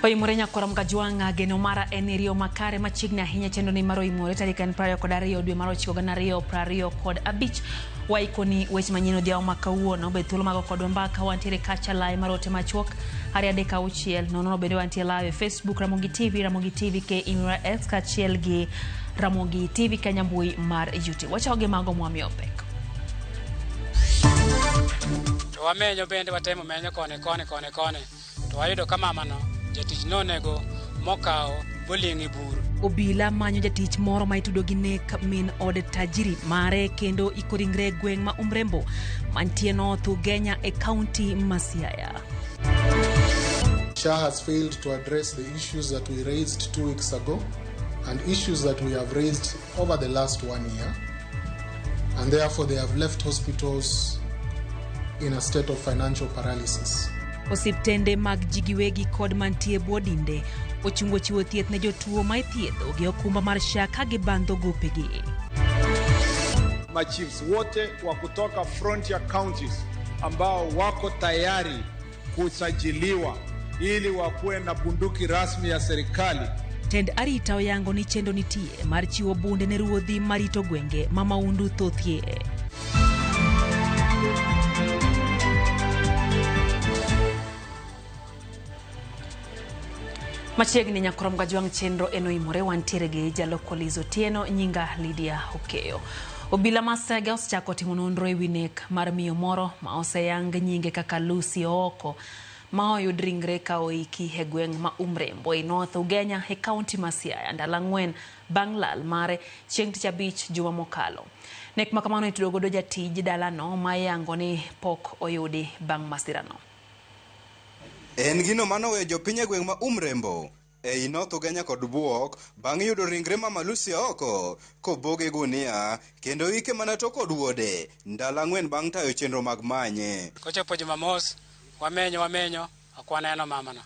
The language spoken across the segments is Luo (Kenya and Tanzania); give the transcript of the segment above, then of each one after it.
Oimore nyakora Mkajwang'a geno mara en riyo makare machiegni ahinya chenro ni mar oimore tarik en 22 dwe mar 9 2025. Waikoni weche manyien odhiambo ma kawuono bed thuolo mago kodwa mbaka wantiere kacha live mar ote machuok 236 nono bende wantie live e Facebook Ramogi TV, Ramogi TV KE X kaachiel gi Ramogi TV Kenya mbui mar YouTube. Wachako gi mago mwamiyo pek. To wamenyo bende watemo menyo koni koni koni koni to wayudo ka mamano jatich nonego mokawo boling' e bur. Obila manyo jatich moro ma itudo gi nek min od tajiri mare kendo iko ringre e gweng' ma Umrembo mantie North Ugenya e kaunti ma Siaya. SHA has failed to address the issues that we raised 2 weeks ago and issues that we have raised over the last 1 year, and therefore they have left hospitals in a state of financial paralysis. Osiptende mag ji giwegi kod mantie bwo dinde ochungo chiwo thieth ne jotuo ma ithiedho gi okumba mar SHA ka gibandho gopegi. Machiefs wote wa kutoka frontier counties ambao wako tayari kusajiliwa ili wakuwe na bunduki rasmi ya serikali. Tend arita oyango ni chenro nitie mar chiwo bunde ne ruodhi marito gwenge ma maundu thothie. Machiegni nyakorom gajwang' chenro eno imore wantiere gi jaloko Liz Otieno, nyinga Lydia Okeyo. Obila ma Sega osechako timo nonro ewi nek mar miyo moro ma oseyang nyinge kaka Lucy Ooko ma oyud ringre ka oiki e gweng' ma Umrembo e North Ugenya e kaunti ma Siaya ndalo 4 bang' lal mare chieng' tich abich juma mokalo. Nek ma kamano itudo godo jatij dalano ma iyango ni pok oyudi bang' masirano. En gino manoweyo jopiny e gweng' ma Umrembo ei North Ugenya kod buok bang' yudo ringre mama Lucy Ooko koboge gunia kendo ike mana to kod wuode ndalo 4 bang' tayo chenro mag manye. Kochopo Jumamos wamenyo ok waneno mamano.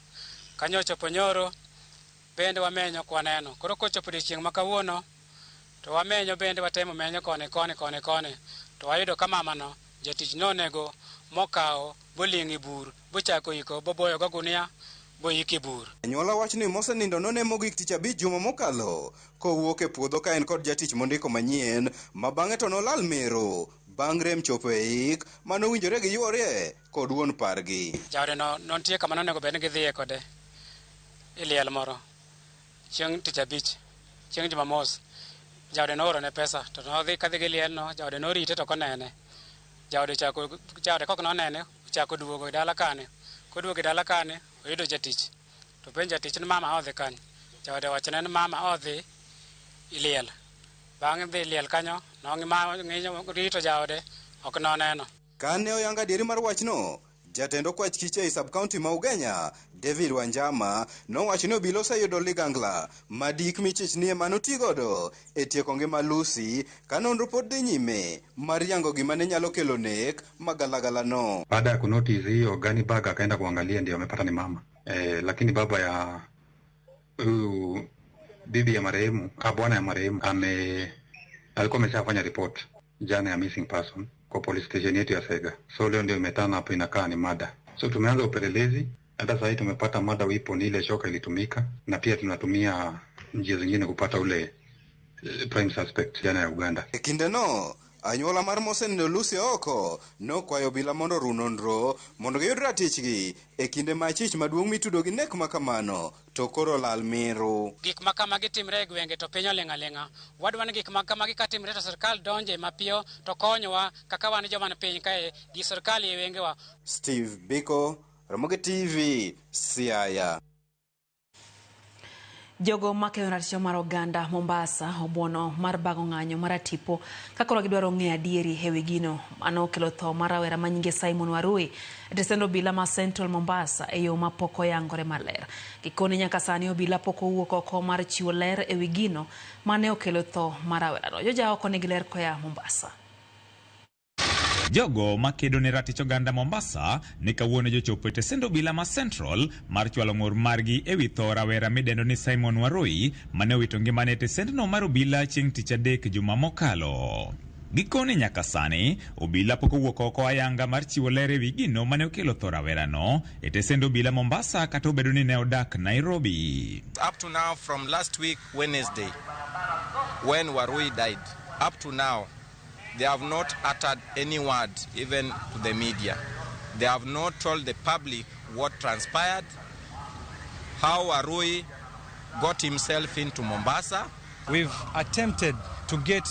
Kanyo ochopo nyoro bende wamenyo ok waneno. Koro kochopo odiechieng' ma kawuono to wamenyo bende watemo menyo koni koni koni koni to wayudo ka mamano jatich nonego mokawo boling' e bur bochako iko boboyo go gunia boyik e bur. Anyuola wach ni mosenindo none mogik tich abich juma mokalo kowuok e puodho ka en kod jatich mondiko manyien ma bang'e to nolal mero bang' rem chopo e ik manowinjore gi yuore kod wuon pargi. Jaode no nontie kama nonego bed ni gidhiye kode e liel moro chieng' tich abich, chieng' Jumamos. Jaode noorone pesa to nodhi kadhi gi lielno, jaode norite to konene. Jaode chako jaode kok nonene ochako duogo e dala kane. Koduogo e dala kane oyudo jatich. To penjo jatich ni mama odhi kanye. Jaode owachone ni mama odhi e liel. Bang' dhi liel kanyo nong'inyo rito jaode ok noneno. Kane oyanga adieri mar wachno, jatend okwach kich ei sub-county ma Ugenya, David Wanjama, nowacho ni obila oseyudo ligangla madik michich ni ema notigodo e tieko ngima Lucy ka nonro pod dhi nyime mar yango gima ne nyalo kelo nek magalagala no. Baada ya kunotice hiyo gani bag akaenda kuangalia ndio amepata ni mama. Lakini baba ya huyu bibi ya marehemu, bwana ya marehemu alikuwa ameshafanya report jana ya missing person kwa police station yetu ya Sega. So leo ndio imetana hapo inakaa ni mada. So tumeanza upelelezi, hata sasa tumepata mada wipo ni ile shoka ilitumika na pia tunatumia njia zingine kupata ule prime suspect jana ya Uganda. E kindeno, anyuola mar mosenindo Lucy Ooko nokwayo obila mondo oru nonro mondo giyud ratichgi e kinde ma chich maduong' mitudo gi nek makamano to koro lal miru. Gik ma kamagi timre e gwenge to piny oling' aling'a. Wadwa ni gik ma kamagi katimre to sirkal donje mapiyo to konyowa kaka wan joma ni piny kae gi sirkal e wengewa. Steve Biko, Ramogi TV, Siaya. Jogo makeyo ratiro mar oganda Mombasa obuono mar bago ng'anyo mar atipo ka koro gidwaro ng'eyo adieri ewi gino mano okelo tho mar rawera manyinge Simon Warui e tesend obila ma Central Mombasa e yo ma pok oyangore maler. Gikone nyaka sani obila pok owuok oko mar chiwo ler ewi gino mane okelo tho mar rawerano. Joja oko nigi ler koya Mombasa. Jogo makedo ne ratich oganda Mombasa ni kawuono jochopo e tesend obila ma Central mar chwalo ng'ur margi ewi tho rawera midendo ni Simon Warui mane owito ngimane e tesendno mar obila chieng' tich adek juma mokalo. Gikone nyaka sani, obila pok owuok oko ayanga mar chiwo ler ewi gino mane okelo tho rawerano e tesend obila Mombasa kata obedo ni ne odak Nairobi. Up to now, from last week, Wednesday, when Warui died, up to now, they have not uttered any word, even to the media. They have not told the public what transpired, how Warui got himself into Mombasa. We've attempted to get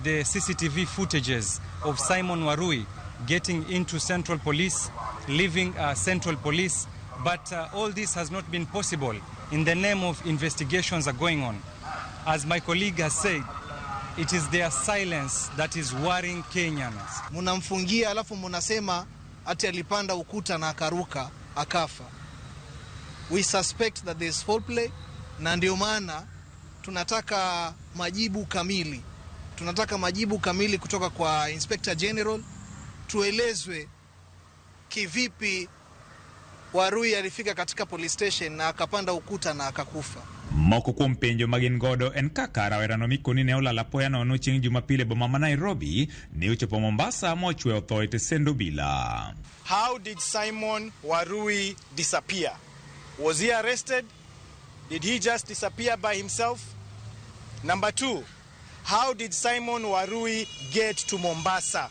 the CCTV footages of Simon Warui getting into Central Police, leaving Central Police, but all this has not been possible in the name of investigations are going on. As my colleague has said, it is their silence that is worrying Kenyans. Munamfungia alafu munasema ati alipanda ukuta na akaruka akafa. We suspect that there is foul play, na ndio maana tunataka majibu kamili. Tunataka majibu kamili kutoka kwa Inspector General, tuelezwe kivipi Warui alifika katika police station na akapanda ukuta na akakufa. Moko kuom penjo ma gin godo en kaka rawerano mikoni ne olal apoya nono chieng' Jumapil e boma ma Nairobi ne ochopo Mombasa mochwe otho e tesend obila. How did Simon Warui disappear? Was he arrested? Did he just disappear by himself? Number two, how did Simon Warui get to Mombasa?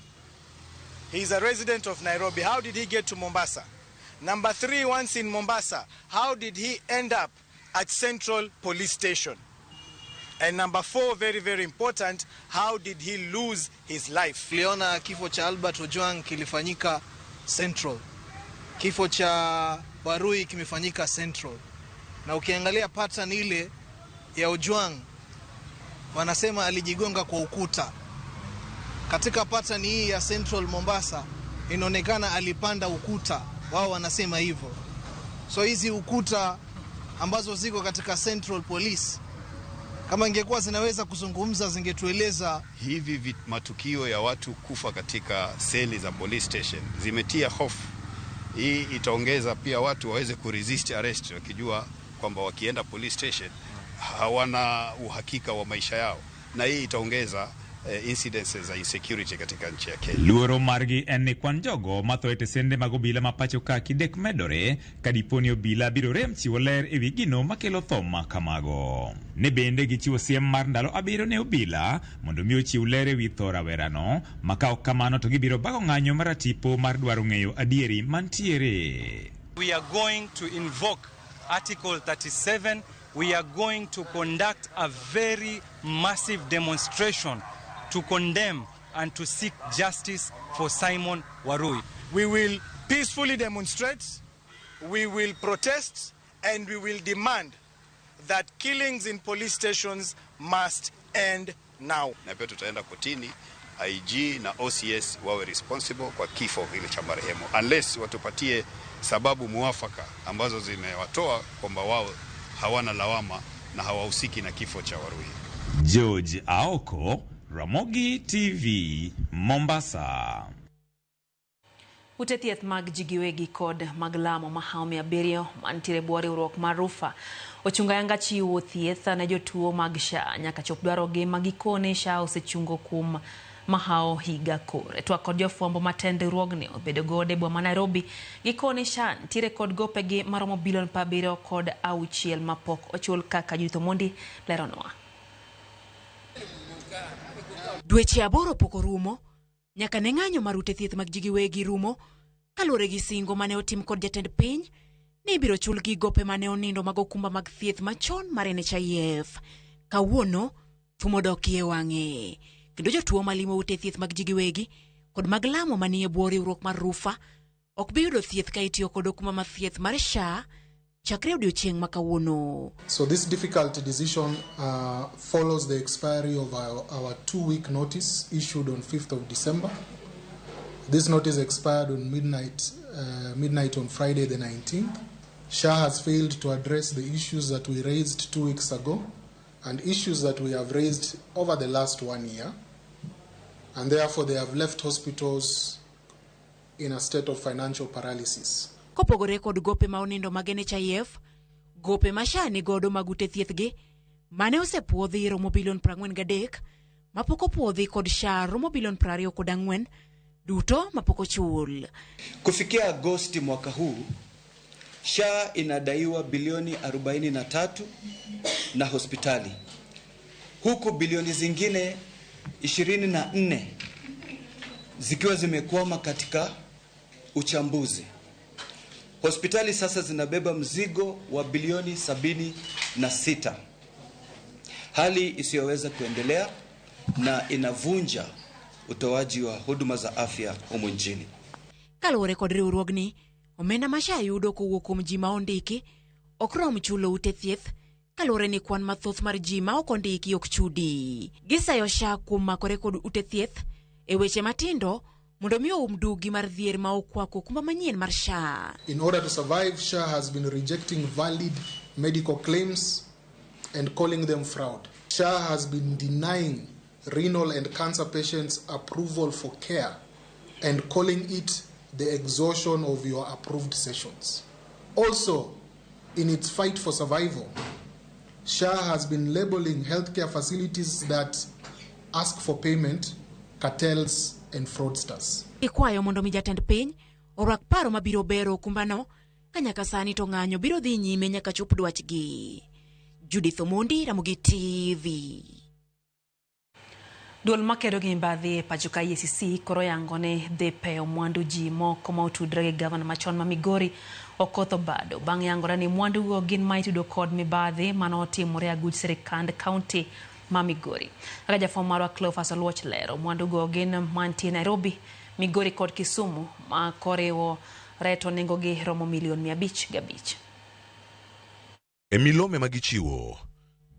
He's a resident of Nairobi. How did he get to Mombasa? Number three, once in Mombasa, how did he end up at Central Police Station? And number four, very, very important, how did he lose his life? Tuliona kifo cha Albert Ojwang kilifanyika Central. Kifo cha Warui kimefanyika Central. Na ukiangalia pattern ile ya Ojwang, wanasema alijigonga kwa ukuta. Katika pattern hii ya Central Mombasa inaonekana alipanda ukuta, wao wanasema hivyo. So hizi ukuta ambazo ziko katika Central Police, kama ingekuwa zinaweza kuzungumza zingetueleza. Hivi matukio ya watu kufa katika seli za police station zimetia hofu. Hii itaongeza pia watu waweze kuresist arrest, wakijua kwamba wakienda police station hawana uhakika wa maisha yao, na hii itaongeza incidences za insecurity katika nchi ya Kenya. Luoro margi en ni kwan jogo matho e tesende mag obila ma pacho ka kidek medore ka dipo ni obila biro rem chiwo ler ewi gino makelo tho ma kamago. Ne bende gichiwo siem mar ndalo 7 ne obila mondo mi ochiw ler ewi tho rawerano, ma ka ok kamano to gibiro bago ng'anyo maratipo mar dwaro ng'eyo adieri mantiere. We are going to invoke Article 37. We are going to conduct a very massive demonstration to condemn and to seek justice for Simon Warui. We will peacefully demonstrate, we will protest, and we will demand that killings in police stations must end now. Na pia tutaenda kotini, IG na OCS wawe responsible kwa kifo kile cha marehemu, unless watupatie sababu muafaka ambazo zimewatoa kwamba wao hawana lawama na hawahusiki na kifo cha Warui. George Aoko, Ramogi TV, Mombasa. Ute thieth mag ji giwegi kod mag lamo mahawo 700 mantiere bwo riwruok mar Rufa ochungo ayanga chiwo thieth ne jotuo mag SHA nyaka chop dwarogi ma gikone SHA osechungo kuom mahawo higa kore. Twak kod jofwambo matend riwruogni obedo godo e boma ma Nairobi. Gikone SHA nitiere kod gopegi maromo bilion 76 mapok ochul kaka Judith Omondi leronwa. Dweche 8 pok orumo nyaka ne ng'anyo mar ute thieth mag ji giwegi rumo kaluwore gi singo mane otim kod jatend piny ni ibiro chulgi gope mane onindo mag okumba mag thieth machon mar NHIF. Kawuono thumo dokie wang'e kendo jotuo malimo ute thieth mag ji giwegi kod mag lamo manie bwo riwruok mar Rufa ok bi yudo thieth ka itiyo kod okumba mar thieth mar SHA chakre odiochieng' ma kawuono. So this difficult decision follows the expiry of our 2-week notice issued on 5th of December. This notice expired on midnight on Friday the 19th. SHA has failed to address the issues that we raised 2 weeks ago and issues that we have raised over the last 1 year, and therefore they have left hospitals in a state of financial paralysis. Kopogore kod gope ma onindo mag NHIF, gope ma SHA ni godo mag ute thiethgi mane osepuodhi romo bilion 43 mapok opuodhi kod SHA romo bilion 24 duto mapok ochul. Kufikia Agosti mwaka huu, SHA inadaiwa bilioni 43 na hospitali, huku bilioni zingine 24 zikiwa zimekwama katika uchambuzi. Hospitali sasa zinabeba mzigo wa bilioni 76, hali isiyoweza kuendelea na inavunja utoaji wa huduma za afya humu nchini. Kaluwore kod riwruogni, omenda ma SHA yudo kowuok kuom ji ma ondiki ok rom chulo ute thieth kaluwore ni kwan mathoth mar ji ma ok ondiki ok chudi. Gisayo SHA kuom makore kod ute thieth e weche matindo mondo mi oum dugi mar dhier ma okwako okumba manyien mar SHA. In order to survive, SHA has been rejecting valid medical claims and calling them fraud. SHA has been denying renal and cancer patients approval for care and calling it the exhaustion of your approved sessions. Also, in its fight for survival, SHA has been labeling healthcare facilities that ask for payment cartels and fraudsters. Ikwayo mondo mi jatend piny orwak paro mabiro bero okumbano ka nyaka sani to ng'anyo biro dhi nyime nyaka chop dwachgi. Judith Omondi, Ramogi TV. Duol makedo gi mibadhi e pacho ka EACC koro yango ni dhi peyo mwandu ji moko ma otudore gi gavana machon ma Migori Okoth Obado bang' yangore ni mwandugo gin ma itudo kod mibadhi mane otimore e aguch sirikand kaunti ma Migori. Kaka jafwambo marwa Cleophas Oluoch lero, mwandugo gin mantie Nairobi, Migori kod Kisumu ma koriwo reto nengogi romo milion 505. E milome ma gichiwo,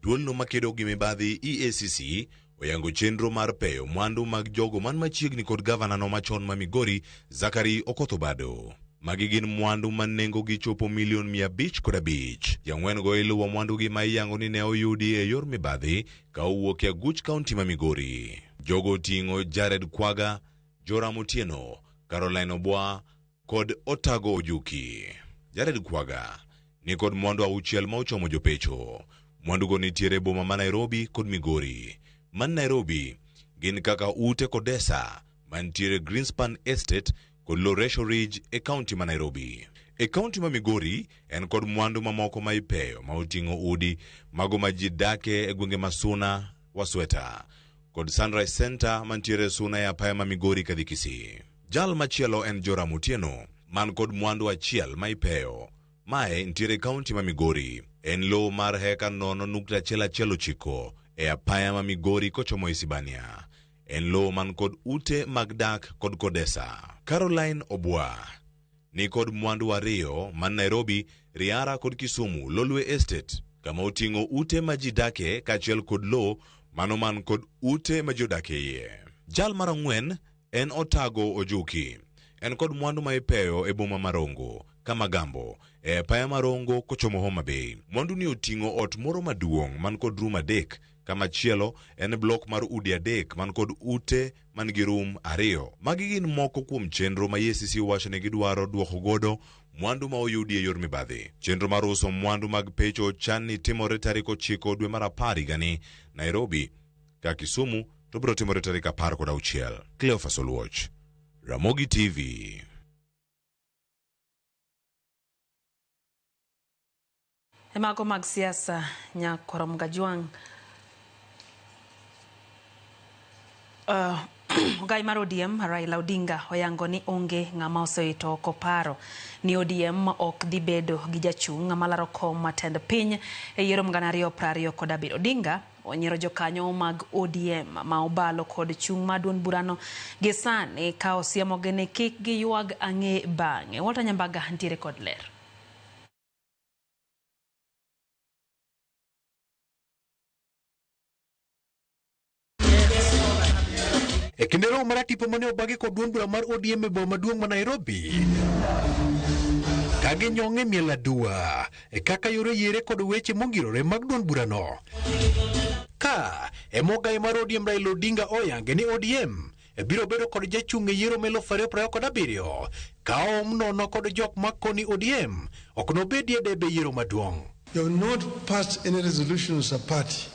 duolno makedo gi mibadhi EACC oyango chenro mar peyo mwandu mag jogo man machiegni kod gavanano machon ma Migori, Zachary Okoth Obado. Magi gin mwandu ma nengogi chopo milion 505. Ji ang'wen go iluwo mwandugi ma iyango ni ne oyudi e yor mibadhi ka owuok e aguch kaunti ma Migori. Jogo oting'o Jared Kwaga, Joram Otieno, Caroline Obwa kod Otago Ojuki. Jared Kwaga ni kod mwandu 6 ma ochomo jopecho. Mwandugo nitiere e boma ma Nairobi kod Migori. Man Nairobi gin kaka ute kod desa mantiere Greenspan Estate kod Loresho Ridge e kaunti ma Nairobi. E kaunti ma Migori en kod mwandu mamoko ma ipeyo ma oting'o udi mago ma ji dake e gwenge ma Suna, Wasweta kod Sunrise Center mantiere Suna e apaya ma Migori kadhi Kisii. Jal machielo en Joram Otieno man kod mwandu achiel ma ipeyo. Mae nitiere e kaunti ma Migori. En lowo mar heka 0.119 e apaya ma Migori kochomo Isibania. En lowo man kod ute mag dak kod kodesa. Caroline Obwa ni kod mwandu 2 man Nairobi, Riara kod Kisumu, Lolwe Estate, kama oting'o ute ma ji dake kaachiel kod lowo mano man kod ute ma ji odak e iye. Jal mar 4 en Otago Ojuki. En kod mwandu ma ipeyo e boma ma Rongo, Kamagambo, e apaya ma Rongo kochomo Homa Bay. Mwandu ni oting'o ot moro maduong' man kod room 3, kamachielo en blok mar udi 3 man kod ute man gi room 2. Magi gin moko kuom chenro ma EACC wacho ni gidwaro duoko godo mwandu ma oyudi e yor mibadhi. Chenro mar uso mwandu mag pecho chan ni timore tarik 9 dwe mar 10 higani Nairobi, ka Kisumu to biro timore tarik 16. Cleophas Oluoch, Ramogi TV. E mago mag siasa, Nyakorom Gajwang'. Ogai mar ODM Raila Odinga oyango ni onge ng'ama oseito oko paro ni ODM ok dhi bedo gi jachung' ng'ama laro kom matend piny e yiero 2027. Odinga onyiero jokanyo mag ODM ma obalo kod chung' mar duond burano gi sani ka osiemogi ni kik giywag ang'e bang'e. Walter Nyambaga ntiere kod ler. E kinde romo mar tipo mane obagi kod duond bura mar ODM e boma maduong' ma Nairobi, ka ginyong'e miel aduwa e kaka yore yiere kod weche mongirore mag duond burano. Ka ema ogayi mar ODM Raila Odinga oyange ni ODM biro bedo kod jachung' e yiero 2027 ka oom nono kod jok makoni ODM ok nobedie debe yiero maduong'. You have not passed any resolution as a party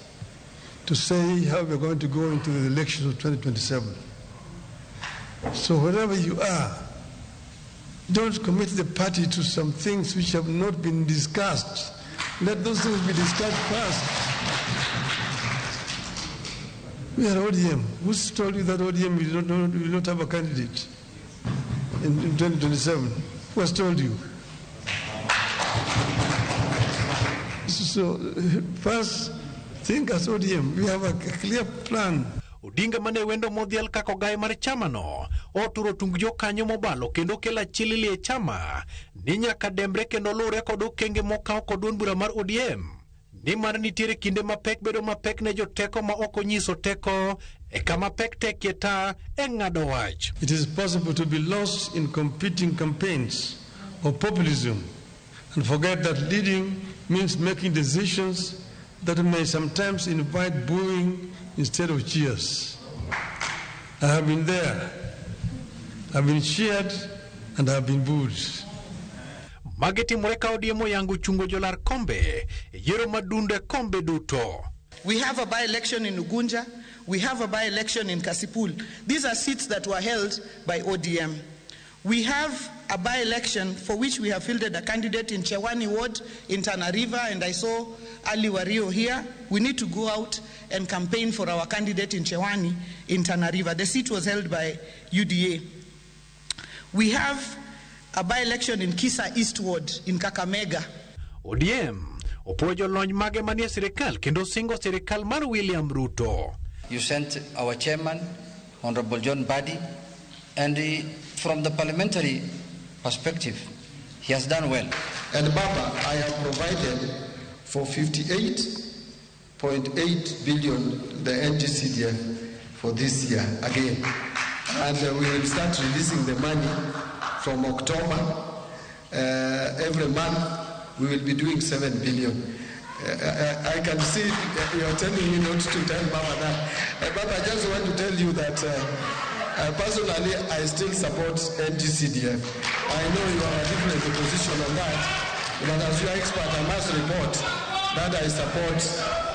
to say how we're going to go into the elections of 2027. So wherever you are, don't commit the party to some things which have not been discussed. Let those things be discussed first. We are ODM. Who's told you that ODM will not have a candidate in 2027? Who has told you? So first, think as ODM. We have a clear plan. Odinga mane wendo modhial kaka ogaye mar chamano oturo tung jokanyo mobalo kendo kelo achilili e chama ni nyaka dembre kendo luwre kod okenge mokaw kod duond bura mar ODM nimar nitiere kinde mapek bedo mapek ne joteko ma ok onyiso teko e kama pek tekie ta e ng'ado wach. It is possible to be lost in competing campaigns of populism and forget that leading means making decisions that may sometimes invite booing instead of cheers. I have been there. I've been cheered and I've been booed. Magi timore ka ODM oyango chungo jolar kombe e yiero madundo e kombe duto. We have a by-election in Ugunja. We have a by-election in Kasipul. These are seats that were held by ODM. We have a by-election for which we have fielded a candidate in Chewani Ward in Tana River, and I saw Ali Wario here. We need to go out and campaign for our candidate in Chewani in Tana River. The seat was held by UDA. We have a by-election in Kisa East Ward in Kakamega. ODM opuoyo jolony mage manie sirikal kendo singo sirikal mar William Ruto. You sent our chairman, Honorable John Badi, and from the parliamentary perspective, he has done well. And Baba, I have provided for 58.8 billion the NGCDF for this year again. And we will start releasing the money from October. Every month we will be doing 7 billion. I can see you are telling me not to tell Baba that. Baba, I just want to tell you that personally, I still support NGCDF. I know you are a different position on that, but as your expert, I must report that I support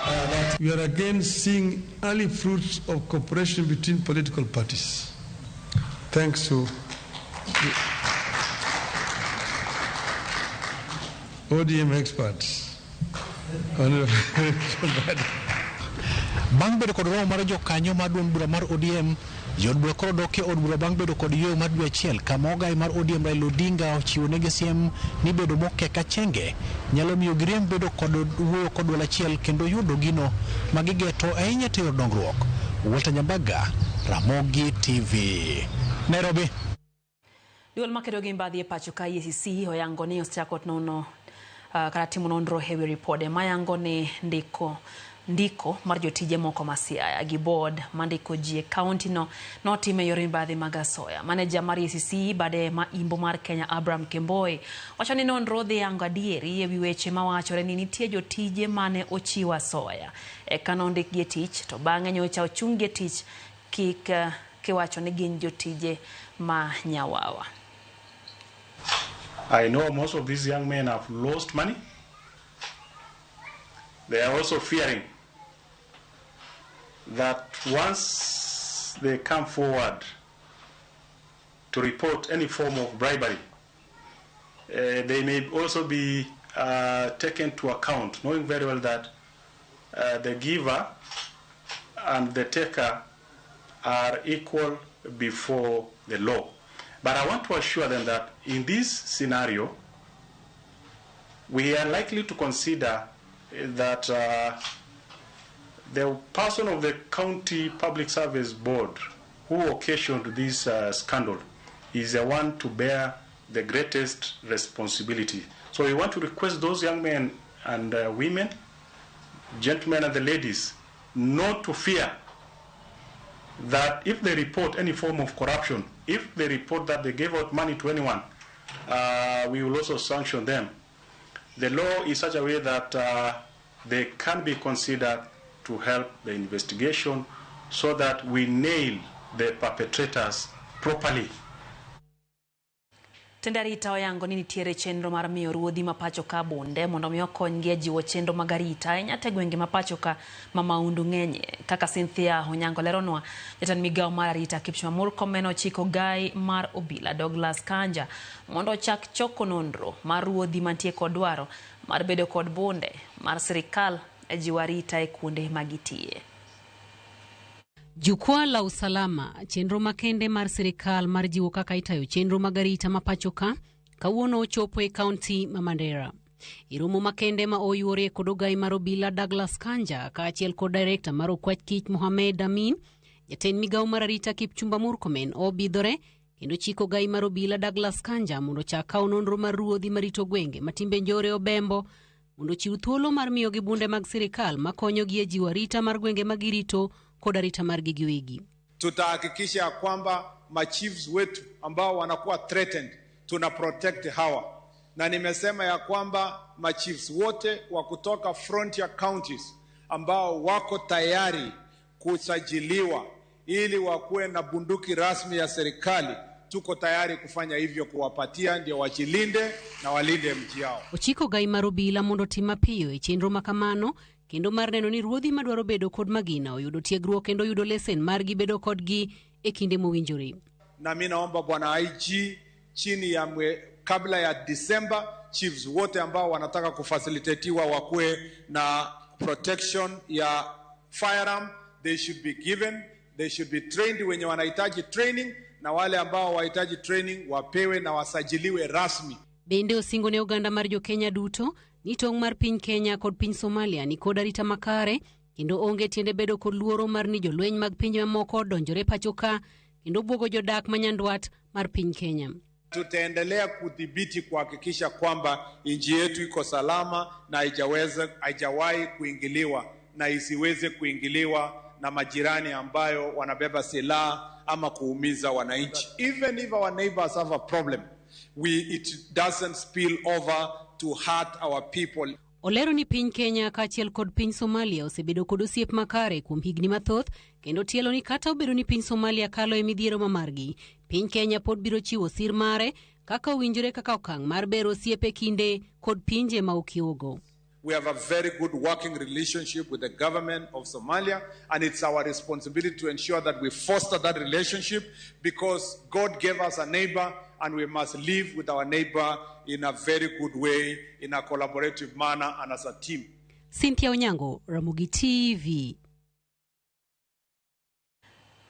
that. We are again seeing early fruits of cooperation between political parties, thanks to the ODM experts. Bang' bedo kod romo mar jokanyo mar duond bura mar ODM, jood bura koro dok e od bura bang' bedo kod yweyo mar dwe achiel kama ogaye mar ODM Raila Odinga ochiwo negi siem ni bedo mokek achenge nyalo miyo girem bedo kod wuoyo kod duol achiel kendo yudo gino ma gigeto ahinya tero dongruok. Walter Nyambaga, Ramogi TV, Nairobi. Duol makedo gi mbadhi e pacho ka EACC oyango ni osechako nono kata timo nonro e wi ripode mayango ni ndiko mar jotije moko ma Siaya gi board mandiko ji e kaunti no notim e yor mibadhi mag asoya. Maneja mar EACC bade ma imbo mar Kenya Abraham Kemboi wacho ni nonro dhi yango adieri e wi weche mawachore ni nitie jotije mane ochiwo asoya eka nondikgi e tich to bang'e nyocha ochung' gi e tich kik kiwacho ni gin jotije ma nyawawa. I know most of these young men have lost money. They are also fearing that once they come forward to report any form of bribery, they may also be taken to account, knowing very well that the giver and the taker are equal before the law. But I want to assure them that in this scenario, we are likely to consider that the person of the County Public Service Board who occasioned this scandal is the one to bear the greatest responsibility. So we want to request those young men and women, gentlemen and the ladies, not to fear that if they report any form of corruption, if they report that they gave out money to anyone, we will also sanction them. The law is such a way that they can be considered to help the investigation so that we nail the perpetrators properly. Tend arita oyango ni nitiere chenro mar miyo ruodhi ma pacho ka bunde mondo mi okonygi e jiwo chenro mag arita ahinya te gwenge ma pacho ka ma maundu ng'enyie. Kaka Cynthia Onyango leronwa, jatend migawo mar arita Kipchumba Murkomen ochiko gai mar obila Douglas Kanja mondo ochak choko nonro mar ruodhi mantie kod dwaro mar bedo kod bunde mar sirikal e jiwo arita e kuonde ma gitiye. Jukwaa la usalama, chenro makende mar sirikal mar jiwo kaka itayo chenro mag arita ma pacho ka, kawuono ochopo e kaunti ma Mandera. E romo makende ma oyuorie kod ogai mar obila Douglas Kanja kaachiel kod direkta mar okwach kich Mohamed Amin, jatend migawo mar arita Kipchumba Murkomen obidhore kendo chiko ogai mar obila Douglas Kanja mondo ochak kawo nonro mar ruodhi marito gwenge ma timbe njore obembo mondo ochiw thuolo mar miyogi bunde mag sirikal makonyogi e jiwo arita mar gwenge ma girito kod arita margi giwegi. Tutahakikisha ya kwamba machiefs wetu ambao wanakuwa threatened tuna protect hawa, na nimesema ya kwamba machiefs wote wa kutoka frontier counties ambao wako tayari kusajiliwa ili wakuwe na bunduki rasmi ya serikali, tuko tayari kufanya hivyo, kuwapatia ndio wajilinde na walinde mji yao. Ochiko gai mar obila mondo otim mapiyo e chenro makamano kendo mar neno ni ruodhi madwaro bedo kod magina oyudo tiegruok kendo yudo lesen margi bedo kodgi e kinde mowinjore. Na mi naomba bwana IG chini ya kabla ya Disemba, chiefs wote ambao wanataka kufacilitatiwa wakuwe na protection ya firearm, they should be given, they should be trained wenye wanahitaji training, na wale ambao wahitaji training wapewe na wasajiliwe rasmi. Bende osingo ne oganda mar jo Kenya duto ni tong' mar piny Kenya kod piny Somalia ni kod arita makare kendo onge tiende bedo kod luoro mar ni jolweny mag pinje mamoko donjore pacho ka kendo buogo jodak ma nyandwat mar piny Kenya. Tutaendelea kudhibiti kuhakikisha kwamba nchi yetu iko salama na haijawahi kuingiliwa na isiweze kuingiliwa na majirani ambayo wanabeba silaha ama kuumiza wananchi. Even if our neighbors have a problem, it doesn't spill over to hurt our people. Olero ni piny Kenya kaachiel kod piny Somalia osebedo kod osiep makare kuom higni mathoth kendo tielo ni kata obedo ni piny Somalia kalo e midhiero ma margi, piny Kenya pod biro chiwo sir mare kaka owinjore kaka okang' mar bero osiep e kinde kod pinje ma okiewogo. We have a very good working relationship with the government of Somalia, and it's our responsibility to ensure that we foster that relationship, because God gave us a neighbor and we must live with our neighbor in a very good way, in a collaborative manner and as a team. Cynthia Onyango, Ramogi TV.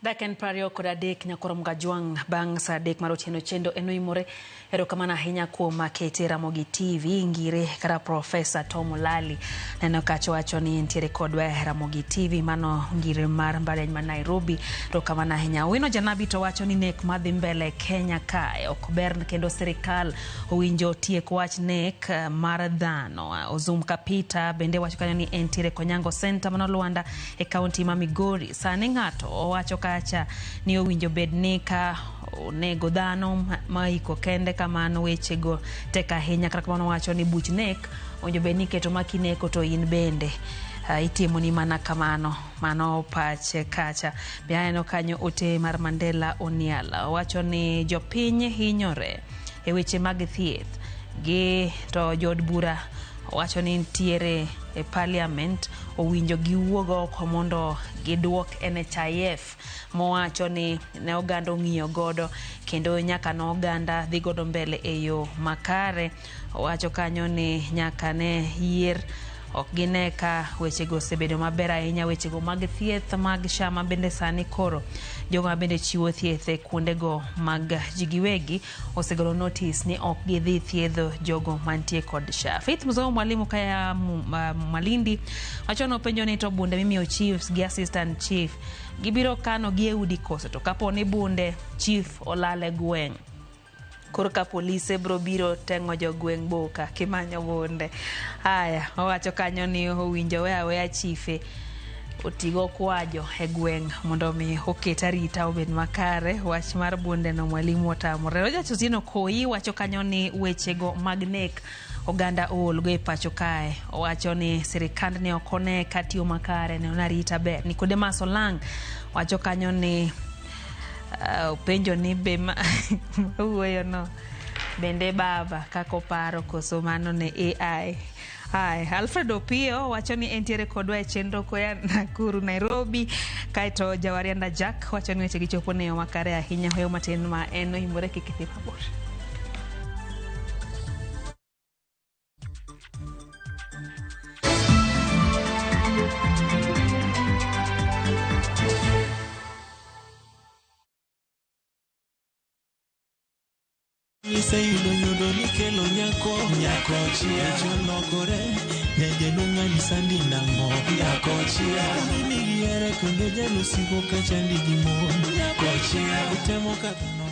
Dak en 23 nyakoro Mgajwang' bang' saa 3 mar otieno chendo en oimore. Erokamano ahinya kuom kete Ramogi TV ngire kata Profesa Tom Olali neno kacha wacho ni nitiere kodwa e Ramogi TV, mano ngire mar mbalariany ma Nairobi. Erokamano ahinya. Owino Janabi to wacho ni nek madhi mbele Kenya kae ok ber kendo sirikal owinjo tiek wach nek mar dhano. Ozum Kapita bende wacho kanyo ni entiere Konyango Center mano Luanda e kaunti ma Migori. Sani ng'ato owacho kacha ni owinjo bed ni ka onego dhano ma iko kende kamano wechego tek ahinya. Kata kamano wacho ni buch nek owinjo bed ni iketo ma kineko to in bende itimoni mana kamano. Mano pache kacha. Be aneno kanyo ote mar Mandela Oniala owacho ni jopiny hinyore e weche mag thieth gi to jood bura owacho ni nitiere e parliament owinjo giwuog oko mondo giduok NHIF mowacho ni ne oganda ong'iyo godo kendo nyaka ne oganda dhi godo mbele e yo makare. Owacho kanyo ni nyaka ne yier ok gine ka wechego osebedo maber ahinya, wechego mag thieth mag SHA ma bende sani koro jogo ma bende chiwo thieth e kuondego mag ji giwegi osegolo notice ni ok gidhi thiedho jogo mantie kod SHA. Faith Mzomo mwalimu kaya Malindi wacho nopenjo ni to bunde mimiyo chiefs gi assistant chief gibiro kano gi e udi koso to kapo ni bunde chief olal e gweng' koro ka polise bro biro teng'o jogweng' boka kimanyo bunde. Haya, owacho kanyo ni owinjo we aweya chife otigo kwajo e gweng' mondo mi oket arita obed makare. Wach mar bunde no mwalimu otamore. Roger Otieno Koi wacho kanyo ni wechego mag nek oganda oolgo e pacho kae. Owacho ni sirikand ne ok one ka tiyo makare ne arita ber. Nicodemus Olang' wacho kanyo ni openjo ni be wuoyo no Bende baba kako paro koso mano ne AI. Hai, Alfred Opio wacho ni entiere kodwa e chenro koya Nakuru Nairobi. Kaeto Jawarianda Jack wacho ni weche gichopo ne yo makare ahinya hoyo matin ma en oimore kik idhi mabor. Iseyudo nyundo mikelo nyako nyako chia cholokore nyajaluong' sandi nang'o nyako chia migiere kendo jalusigo kachandi gi mon nyako chia utemo kaka no.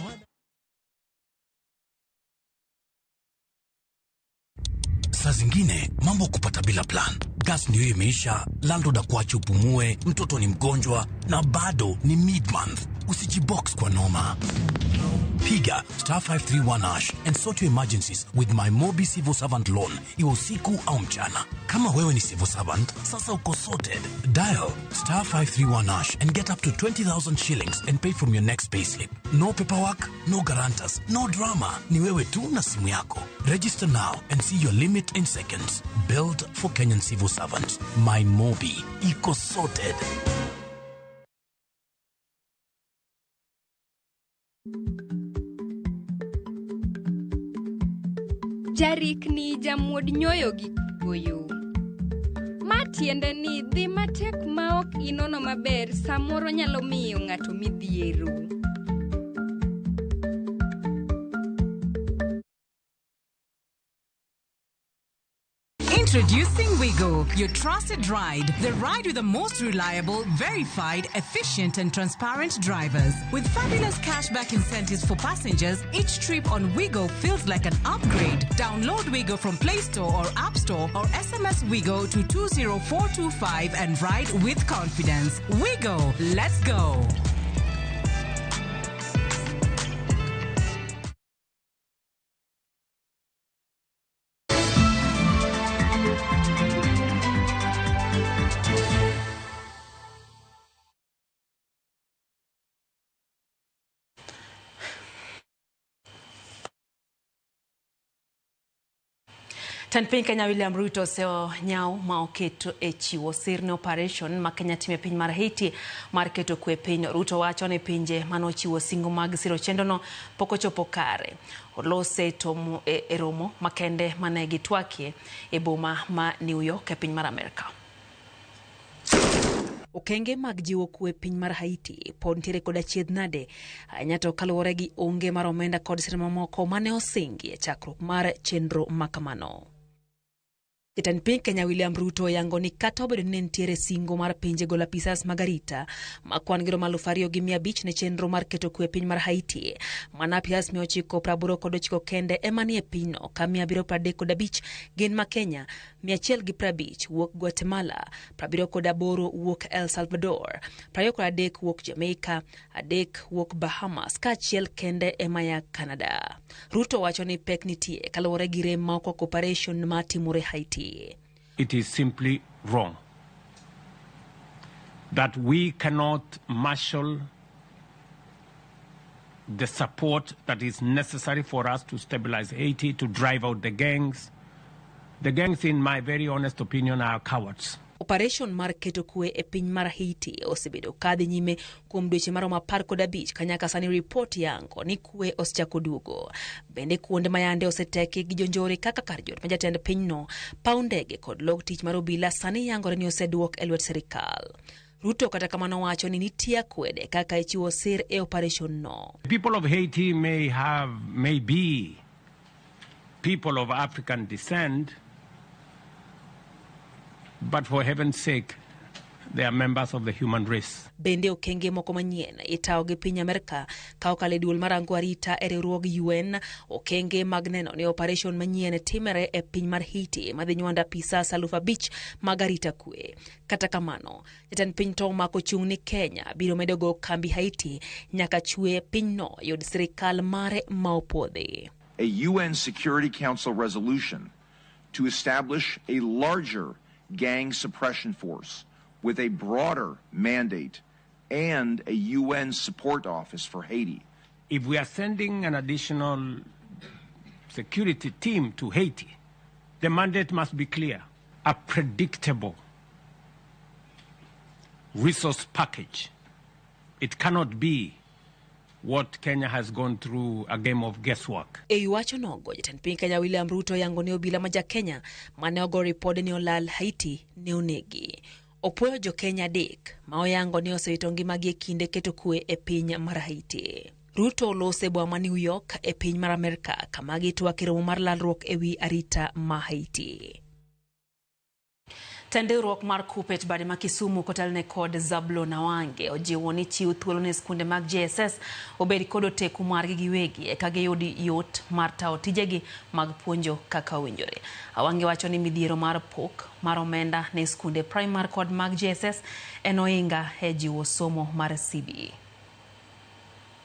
Saa zingine mambo kupata bila plan. Gas ndio imeisha, landlord akuache upumue, mtoto ni mgonjwa na bado ni mid-month. Usijibox kwa noma. Piga star 531 hash and sort your emergencies with my Mobi Civil Servant Loan, iwe usiku au mchana. Kama wewe ni civil servant, sasa uko sorted. Dial star 531 hash and get up to 20,000 shillings and pay from your next payslip. No paperwork, no guarantors, no drama. Ni wewe tu na simu yako. Register now and see your limit in seconds. Built for Kenyan civil servants. My Mobi. Iko sorted. Jarikni jamuod nyoyo gi goyo. Ma tiende ni dhi matek ma ok inono maber samoro nyalo miyo ng'ato midhiero. Introducing Wigo, your trusted ride. The ride with the most reliable, verified, efficient, and transparent drivers. With fabulous cashback incentives for passengers, each trip on Wigo feels like an upgrade. Download Wigo from Play Store or App Store or SMS Wigo to 20425 and ride with confidence. Wigo, let's go. Jatend piny Kenya William Ruto osenyawo ma oketo e chiwo sir ne operation ma Kenya timo e piny mar Haiti mar keto kwe e piny. Ruto wacho ni pinje manochiwo singo mag siro chenrono pok ochopo kare. Olose e romo makende mane gitwakie e boma ma New York e piny mar Amerka. Okenge mag jiwo kwe e piny mar Haiti pod nitiere kod achiedh nade ahinya to kaluwore gi onge mar omenda kod sir mamoko mane osingi e chakruok mar chenro makamano. Jatend piny Kenya William Ruto oyango ni kata obedo ni ne nitiere singo mar pinje golo apisas mag arita ma kwan gi romo 2,500 ne chenro mar keto kwe e piny mar Haiti, mana apisas 989 kende ema nie pinyno ka 735 gin ma Kenya, 150 wuok Guatemala, 78 wuok El Salvador, 23 wuok Jamaica, 3 wuok Bahamas kaachiel kende ema ya Canada. Ruto wacho ni pek nitie kaluwore gi rem ma okwako operation ma timore Haiti. It is simply wrong that we cannot marshal the support that is necessary for us to stabilize Haiti, to drive out the gangs. The gangs, in my very honest opinion, are cowards. Operation mar keto kwe e piny mar Haiti osebedo kadhi nyime kuom dweche maromo 15 ka nyaka sani ripot yango ni kwe osechako duogo. Bende kuonde ma yande oseteki gi jonjore kaka kar jot ma jatend pinyno, paw ndege kod log tich mar obila sani yangore ni oseduok e lwet sirikal. Ruto kata kamano wacho ni nitie akwede kaka ichiwo sir e operation no. The people of Haiti may be people of African descent, but for heaven's sake, they are members of the human race. Bende okenge moko manyien itawo gi piny Amerka ka okalo e duol marango arita e riwruog UN. Okenge mag neno ni operation manyien timore e piny mar Haiti madhi nywando apisas 5,000 mag arita kwe. Kata kamano, jatend piny to omako chung' ni Kenya biro medo go kambi Haiti nyaka chwe pinyno yud sirikal mare ma opwodhi. A UN Security Council resolution to establish a larger gang suppression force with a broader mandate and a UN support office for Haiti. If we are sending an additional security team to Haiti, the mandate must be clear, a predictable resource package. It cannot be what Kenya has gone through, a game of guesswork. E wacho nogo, jatend piny Kenya William Ruto yango ni obila ma ja Kenya mane ogo ripode ni olal Haiti ne onegi. Opuoyo jo Kenya 3 ma oyango ni osewito ngimagi e kinde keto kwe e piny mar Haiti. Ruto olose boma ma New York e piny mar Amerka kama gitwak e romo mar lalruok e wi arita ma Haiti. Tend riwruok mar Kuppet bade ma Kisumu kotelne kod Zablon Awange ojiwo ni chiw thuolo ne skunde mag JSS obed kod oteku margi giwegi eka giyud yot mar tayo tijegi mag puonjo kaka owinjore. Awange wacho ni midhiero mar pok mar omenda ne skunde primar kod mag JSS en ohinga e jiwo somo mar CBE.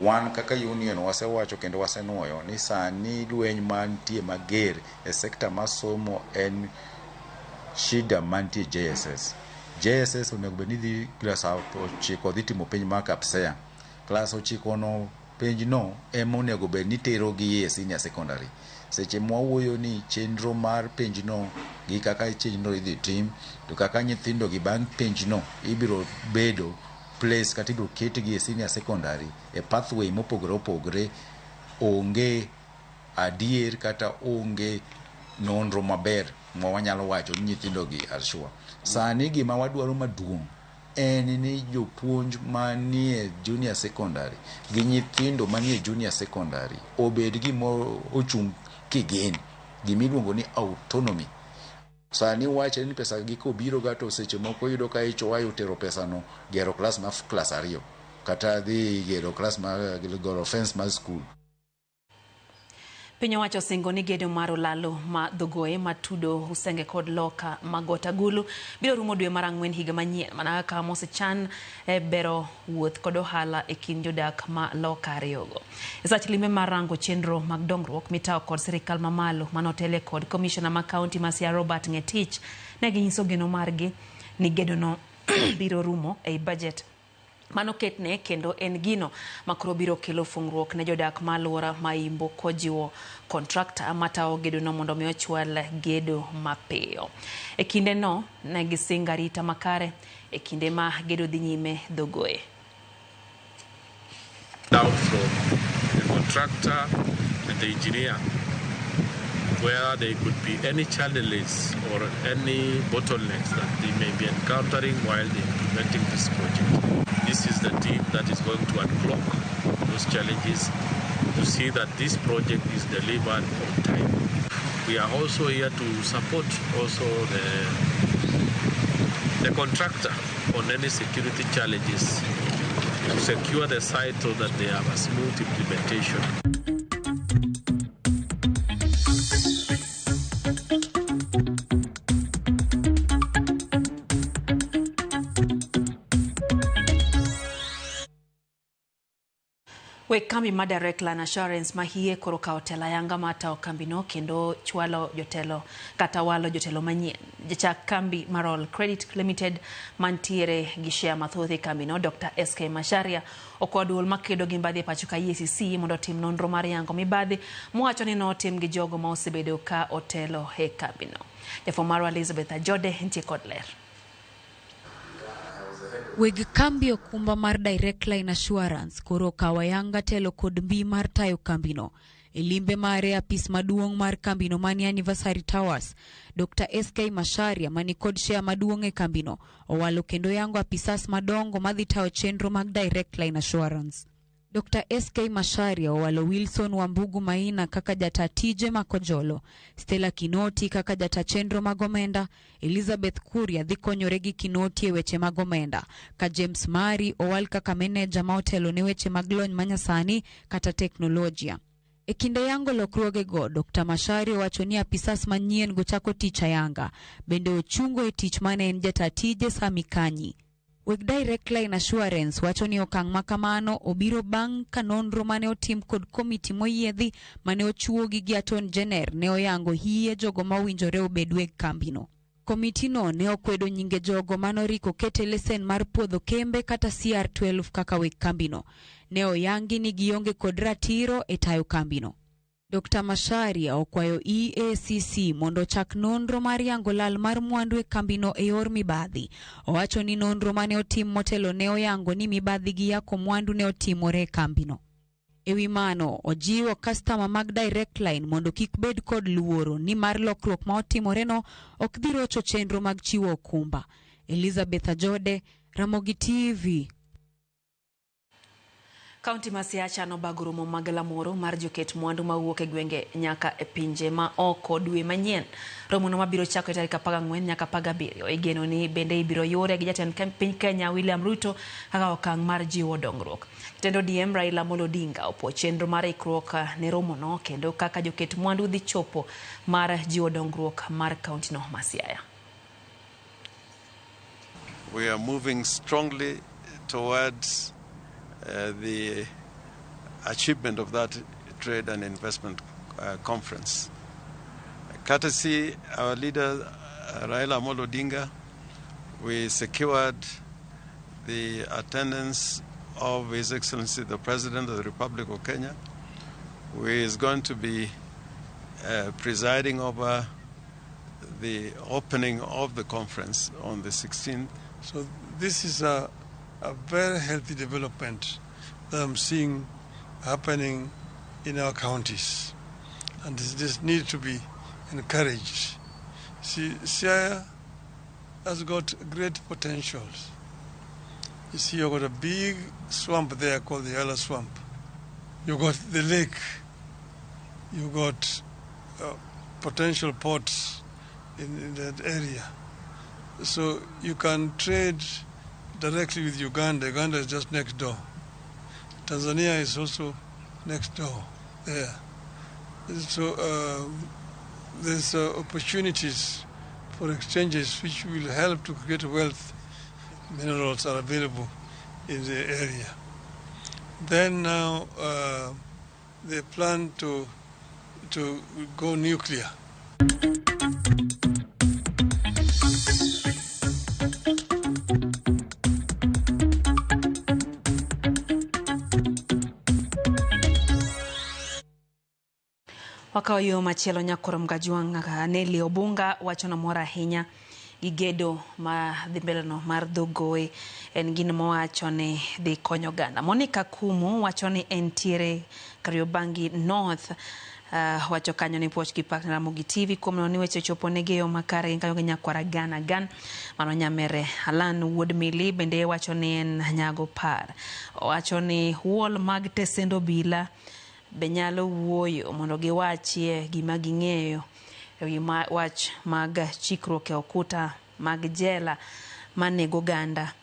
Wan kaka union wasewacho kendo wasenuoyo ni sani lweny mantie mager e sekta mar somo en shida mantie JSS. JSS onego bed ni dhi klas 9 dhi timo penj mar KPSEA. Klas 9 no penj no ema onego bed ni tero gi e senior secondary. Seche mwawuoyo ni chenro mar penj no gi kaka chenro idhi tim to kaka nyithindo gi bang' penj no ibiro bedo place kata ibiro ketgi e senior secondary e pathway mopogore opogore, onge adier kata onge nonro maber ma wanyalo wacho ni nyithindo gi are sure. Sani gima wadwaro maduong' en ni jopuonj manie junior secondary gi nyithindo manie junior secondary obed gima ochung' kigin, gimiluongo ni autonomy. Sani wachre ni pesa gi kobiro ga to seche moko yudo ka HOI otero pesano gero klas ma klas 2 kata dhi gero klas ma goro fence mar school. Piny owacho osingo ni gedo mar olalo ma Dhogoe matudo Usenge kod loka ma Got Agulu biro rumo dwe mar 4 higa manyien mana kaka mosechan e bero wuoth kod ohala e kind jodak ma loka ariyogo. E sach limbe mar rango chenro mag dongruok mitayo kod sirikal mamalo manotele kod komishona ma kaunti ma Siaya Robert Ngetich ne ginyiso geno margi ni gedono biro rumo ei budget mano ketne kendo en gino makoro biro kelo fungruok ne jodak ma alwora ma Imbo kojiwo kontrakta matayo gedono mondo mi ochwal gedo mapiyo. E kinde no ne gisingo arita makare e kinde ma gedo dhi nyime Dhogoe. Down from the contractor and the engineer where there could be any challenges or any bottlenecks that they may be encountering while they're implementing this project. This is the team that is going to unclog those challenges to see that this project is delivered on time. We are also here to support also the contractor on any security challenges to secure the site so that they have a smooth implementation. We kambi ma Direct Line Assurance ma hie koro kawo telo ayanga mar tawo kambino kendo chwalo jotelo kata walo jotelo manyien. Jachak kambi mar All Credit Limited mantiere gi share mathoth e kambino Dr. SK Macharia okwa duol makedo gi mibadhi e pacho ka EACC mondo otim nonro mar yango mibadhi mowacho ni notim gi jogo ma osebedo ka otelo e kambino. Jafwambo marwa Elizabeth Ajode nitie kod ler. Weg kambi okumba mar Direct Line Assurance koro okawo ayanga telo kod mbi mar tayo kambino. E limbe mare apis maduong' mar kambino mani Anniversary Towers, Dr. SK Macharia mani kod share maduong' e kambino owalo kendo yango apisas madongo madhi tayo chenro mag Direct Line Assurance. Dr. SK Macharia owalo Wilson Wambugu Maina kaka jata tije makojolo, Stella Kinoti kaka jata chenro mag omenda, Elizabeth Kuria dhi konyore gi Kinoti e weche mag omenda, ka James Mari owal kaka meneja ma otelo ne weche mag lony manyasani kata teknolojia. E kinde yango lokruogego, Dr. Macharia owacho ni apisas manyien go chako tich ayanga, bende ochungo e tich mane en jata tije Sami Kanyi. Weg Direct Line Assurance wacho ni okang' ma kamano obiro bang' ka nonro mane otim kod komiti moyiedhi mane ochuogi gi Attorney General ne oyango hie jogo ma owinjore obed weg kambino. Komitino ne okwedo nyinge jogo manoriko kete lesen mar puodho kembe kata CR12 kaka weg kambino. Ne oyangi ni gionge kod ratiro e tayo kambino. Dr. Macharia okwayo EACC mondo ochak nonro mar yango lal mar mwandu e kambino e yor mibadhi. Owacho ni nonro mane otim motelo ne oyango ni mibadhi gi yako mwandu ne otimore e kambino. E wi mano, ojiwo kastama mag Direct Line mondo kik bed kod luoro nimar lokruok ma otimoreno ok dhi rocho chenro mag chiwo okumba. Elizabeth Ajode, Ramogi TV. Kaunti ma Siaya chano bago romo mag lamoro mar joket mwandu mawuok e gwenge nyaka e pinje ma oko dwe manyien. Romono mabiro chako e tarik 14 nyaka 17. Igeno ni bende ibiro yore gi jatend piny Kenya William Ruto kaka okang' mar jiwo dongruok. Jatend ODM Raila Amolo Odinga opuo chenro mar ikruok ne romono kendo kaka joket mwandu dhi chopo mar jiwo dongruok mar kauntino ma Siaya. We are moving strongly towards the achievement of that trade and investment conference. Courtesy our leader Raila Amolo Odinga, we secured the attendance of His Excellency the President of the Republic of Kenya, who is going to be presiding over the opening of the conference on the 16th. So this is a very healthy development that I'm seeing happening in our counties, and this needs to be encouraged. See, Siaya has got great potentials. You see, you've got a big swamp there called the Yala Swamp. You've got the lake. You've got potential ports in that area. So you can trade directly with Uganda. Uganda is just next door. Tanzania is also next door there. So there's opportunities for exchanges which will help to create wealth. Minerals are available in the area. Then now they plan to go nuclear. Wakawo yo machielo nyakoro Mgajwang' Nelly Obunga wacho nomor ahinya gi gedo ma dhi mbele no mar dho Goe en gino mowacho ni dhi konyo oganda. Monica Kumu wacho ni entiere Kariobangi North, wacho kanyo ni puoch gi pak ne Ramogi TV kuom neno ni weche ochopo negi e yo makare gin kanyo gi nyakwara Gana Gan mano nyamere. Alan Wuod Mili bende wacho ni en nyago par. Owacho ni wall mag tesend obila be nyalo wuoyo mondo giwachie gima ging'eyo ewi wach mag chikruok e okuta mag jela manego oganda.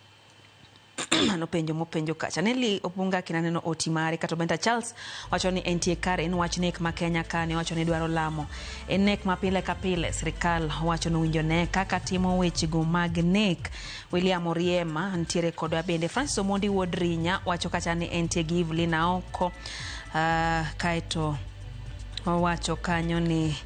Mano penjo mopenjo kacha. Nelly Obunga kinaneno oti mare kata Benta Charles wacho ni entie kare en wach nek ma Kenya ka ne wacho ni dwaro lamo. En nek ma pile ka pile sirikal wacho ni owinjo ne kaka timo wechego mag nek. William Oriema ntiere kodwa bende. Francis Omondi wuod Rinya wacho kacha ni entie gi Evelyn Aoko. Kaeto owacho kanyo ni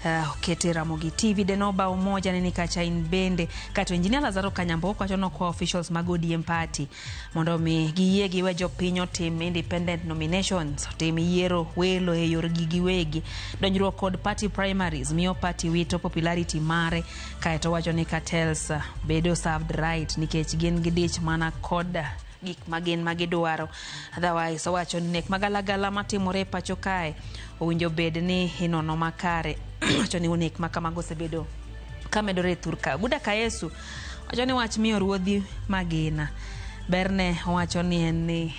okete Ramogi TV. Denoba Umoja neni kacha in bende. Kaeto Engineer Lazaro Kanyambo wacho nokwa officials mag ODM party mondo mi giyie giwe jopiny otim independent nominations, otim yiero welo e yorgi giwegi. Donjruok kod party primaries miyo party wito popularity mare. Kaeto wacho ni cartels bedo served right nikech gin gi dich mana kod gik magin magidwaro. Otherwise owacho ni nek magalagala matimore e pacho kae owinjo bed ni inono makare. Wacho ni nek ma kamago osebedo kamedore e thur ka. Guda Kayesu wacho ni wach miyo ruodhi magina berne owacho ni en ni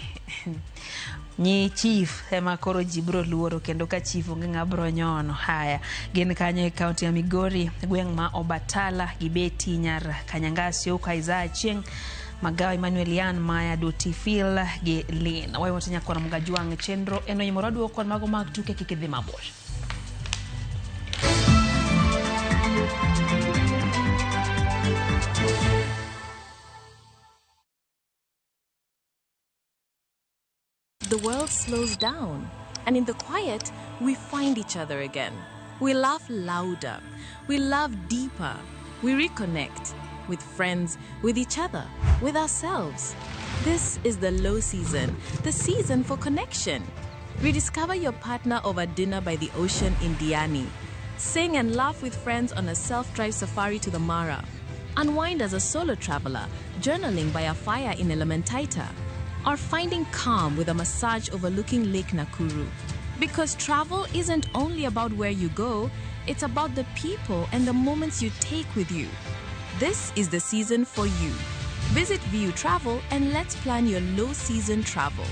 nyi chief ema koro ji biro luoro kendo ka chief onge ng'a biro nyono. Haya, gin kanyo e kaunti ya Migori, gweng' ma Obatala, Gibeti, Nyar Kanyangasio, Isaiah Chieng', Magawa Emmanuel Yan, Maya Doti Phil gi Lin. Wayo wote nyakora Mgajwang' chenro eno imoro duoko kod mago mag tuke kik idhi mabor. The world slows down, and in the quiet, we find each other again. We laugh louder, we love deeper, we reconnect with friends, with each other, with ourselves. This is the low season, the season for connection. Rediscover your partner over dinner by the ocean in Diani. Sing and laugh with friends on a self-drive safari to the Mara. Unwind as a solo traveler, journaling by a fire in Elementaita. Or finding calm with a massage overlooking Lake Nakuru. Because travel isn't only about where you go, it's about the people and the moments you take with you. This is the season for you. Visit VU Travel and let's plan your low season travel.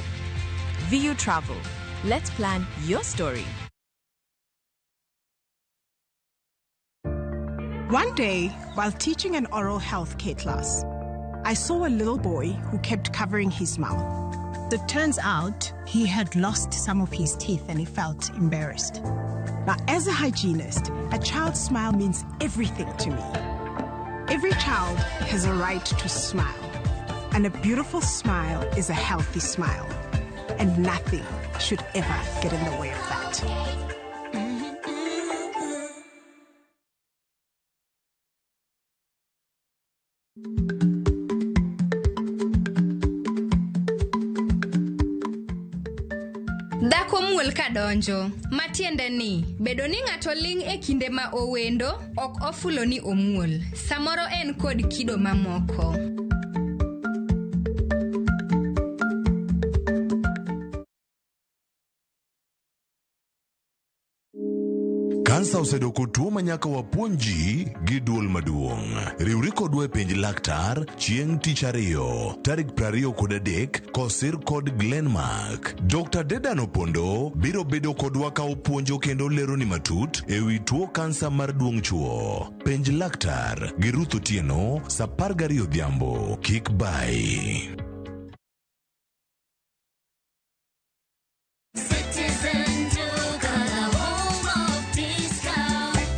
VU Travel. Let's plan your story. One day, while teaching an oral health care class, I saw a little boy who kept covering his mouth. It turns out he had lost some of his teeth and he felt embarrassed. Now, as a hygienist, a child's smile means everything to me. Every child has a right to smile, and a beautiful smile is a healthy smile, and nothing should ever get in the way of that. Dhako muol kadonjo, matiende ni bedo ni ng'ato ling' e kinde ma owendo ok ofulo ni omuol. Samoro en kod kido mamoko. Kansa osedoko tuo ma nyaka wapuonj ji gi duol maduong'. Riwri kodwa e penj laktar chieng' tich ariyo tarik 23 kosir kod Glenmark. Dr. Dedan Opondo biro bedo kodwa ka opuonjo kendo leroni matut ewi tuo kansa mar duong' chuo. Penj laktar gi Ruth Otieno sa 12 odhiambo. Kik bai.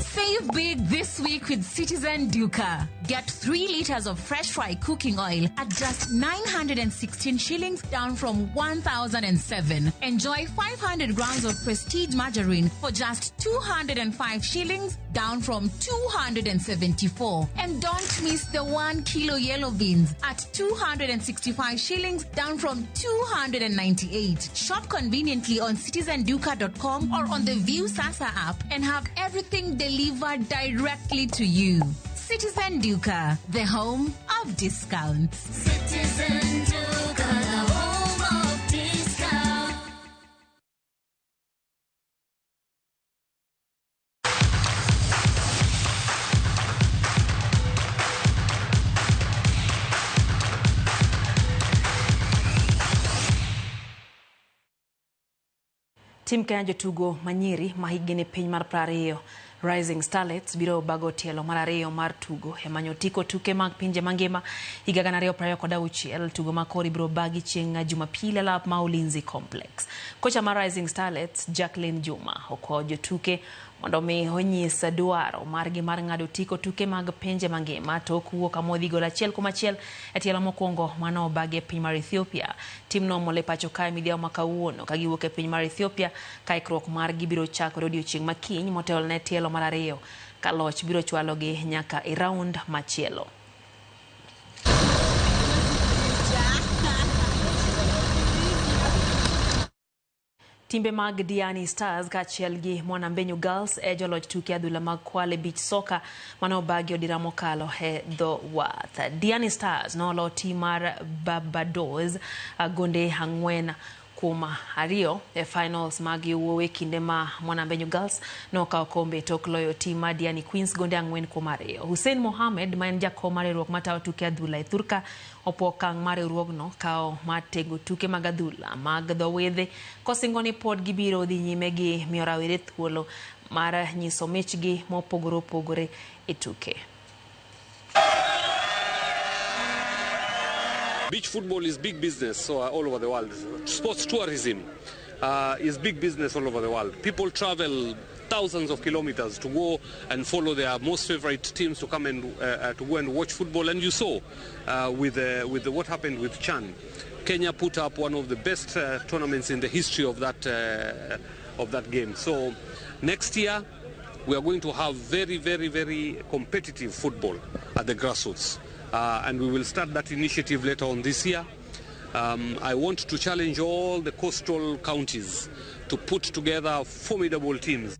Save big this week with Citizen Duka. Get 3 liters of fresh fry cooking oil at just 916 shillings, down from 1,007. Enjoy 500 grams of Prestige margarine for just 205 shillings, down from 274. And don't miss the 1 kilo yellow beans at 265 shillings, down from 298. Shop conveniently on citizenduka.com or on the View Sasa app and have everything delivered directly to you. Citizen Duka, the home of discounts. Citizen Duka, the home of discounts. Tim Kenya jotugo manyiri ma hikgi ni piny mar 20 Rising Starlets biro bago tielo mar ariyo mar tugo e manyo otiko tuke mag pinje mangima higa 2026. Tugo ma koro ibiro bagi chieng' Jumapil e lap ma Ulinzi Complex. Kocha mar Rising Starlets Jacqueline Juma okwayo jotuke mondo mi onyis dwaro margi mar ng'ado otiko tuke mag pinje mangima tok wuok amodhi gol 1-1 e tielo mokwongo mano obagi e piny mar Ethiopia. Timno omol e pacho kae midhiambo ma kawuono ka giwuok e piny mar Ethiopia ka ikruok margi biro chakore odiochieng' ma kiny motelo ne tielo mar ariyo ka loch biro chwalogi nyaka e round machielo. Timbe mag Diani Stars kaachiel gi Mwanambenyu Girls e joloch tuke adhula mag Kwale Beach Soccer mane obagi odira mokalo e dho wath. Diani Stars nolo tim mar Barbados gonde 4-2 e finals mag yowuowi kinde ma Mwanambenyu Girls nokawo kombe tok loyo tim mar Diani Queens gonde 4-2. Hussein Mohamed ma en jakom mar riwruok matayo tuke adhula e Thurka opuo okang' mar riwruogno kawo mar tego tuke mag adhula mag dho wedhe kosingo ni pod gibiro dhi nyime gi miyo rawere thuolo mar nyiso michgi mopogore opogore e tuke. Beach football is big business all over the world. Sports tourism is big business all over the world. People travel thousands of kilometers to go and follow their most favorite teams to come and to go and watch football. And you saw with what happened with Chan. Kenya put up one of the best tournaments in the history of that game. So next year we are going to have very, very, very competitive football at the grassroots. And we will start that initiative later on this year. I want to challenge all the coastal counties to put together formidable teams.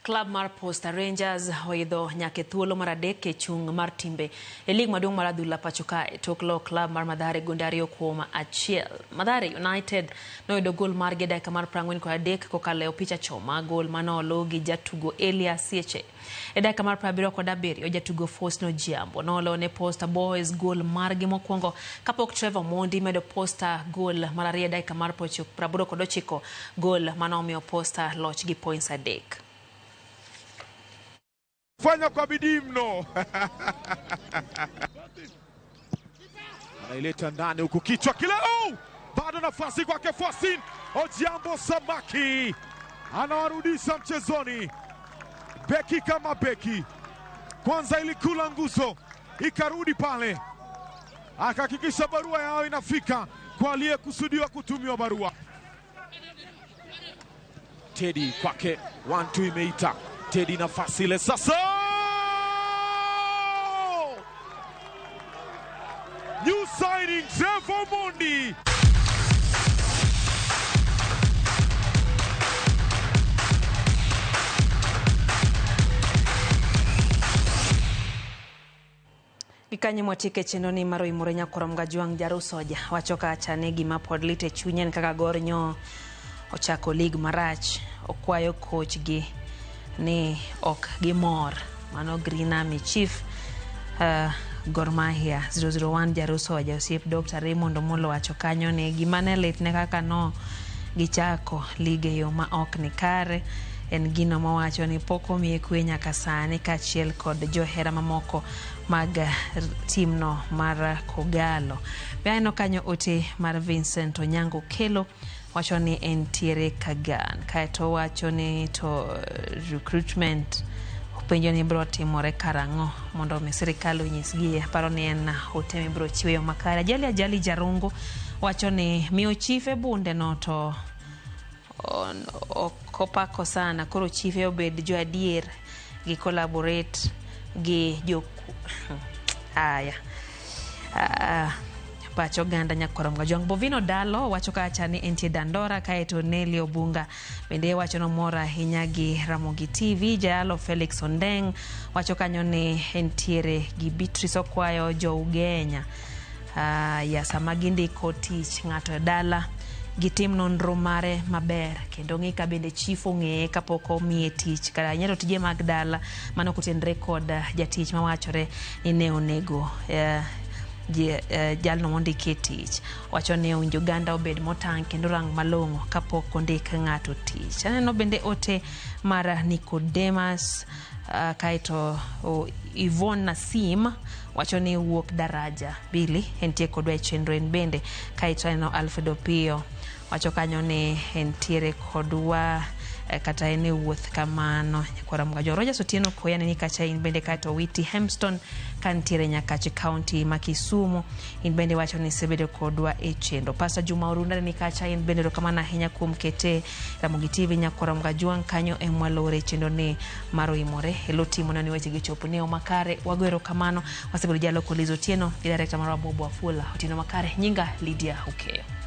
Club mar Posta Rangers oidho nyaka e thuolo mar adek e chung' mar timbe e lig maduong' mar adhula pacho kae tok loyo club mar Mathare gonde 2-1. Mathare United noyudo gol margi e dakika mar 43 kokalo e opich achoma, gol manolo gi jatugo Elias Sieche. E dakika mar 77 jatugo Faustino Jiambo noloyo ne Posta Boys gol margi mokwongo kapok Trevor Mondi medo Posta gol mar ariyo e dakika mar 89, gol manomiyo Posta loch gi points 3. Fanya kwa bidii mno. Anaileta ndani huku kichwa kile. Oh! Bado nafasi kwake Faustin Ojiambo Samaki anawarudisha mchezoni. Beki kama beki. Kwanza ilikula nguzo, ikarudi pale. Akahakikisha barua yao inafika kwa aliyekusudiwa kutumiwa barua. Teddy kwake 1-2 imeita. Teddy nafasi ile sasa. New signing Trevor Mondi. Gikanyo mwatieke chenro ni mar oimore nyakwar Mgajwang' Jarusoja wacho kacha ni gima pod lit e chunye en kaka Gor nyo ochako lig marach, okwayo coach gi ni ok gimor. Mano Green Army Chief Gor Mahia 001 Jarusoja osiep Dr. Raymond Omolo wacho kanyo ni gima ne litne kaka no gichako lig e yo ma ok ni kare en gino mawacho ni pok omiye kwe nyaka sani kaachiel kod johera mamoko mag timno mar Kogalo. Be aneno kanyo ote mar Vincent Onyango Kelo wacho ni entiere Kagan, kaeto wacho ni to recruitment openjo ni biro timore karang'o mondo mi sirikal onyisgi. Aparo ni en ote mibiro chiwo yo makare. Ajali Ajali Jarungu wacho ni miyo chife bunde no to ok opako sana, koro chife obed jo adier gi collaborate gi jo aya pach oganda nyakwar Mgajwang'. Bovino Dalo wacho kacha ni entie Dandora, kaeto Nelly Obunga bende wacho nomor ahinya gi Ramogi TV. Jayalo Felix Ondeng wacho kanyo ni entiere gi Beatrice Okwayo jo Ugenya. Ya sama gindiko tich ng'ato e dala gitim nonro mare maber kendo ng'i ka bende chief ong'eye kapok omiye tich kata nyiero tije mag dala mano kotenre kod jatich mawachore ni ne onego jalno mondike tich. Wacho ni owinjo oganda obed motang' kendo rang malong'o kapok ondik ng'ato tich. Aneno bende ote mar Nicodemus kaeto Yvonne Nasim wacho ni wuok daraja Bili entie kodwa e chenro en bende. Kaeto aneno Alfred Opiyo wacho kanyo ni entiere kodwa kata en e wuoth kamano. Nyakwar Mgajwang'. Rogers Otieno Koya ni kacha in bende, kaeto Witi Hemston kantiere Nyakache County ma Kisumu in bende wacho ni isebedo kodwa e chenro. Pastor Juma Orunda ni kacha in bende erokamano ahinya kuom kete Ramogi TV nyakwar Mgajwang' kanyo e mwalore chenro ni mar oimore elo timo ni weche gi chopo ne makare. Wago erokamano wasebedo jaloko Liz Otieno gi director marwa Bobo Afula. Otieno makare, nyinga Lydia Okeyo.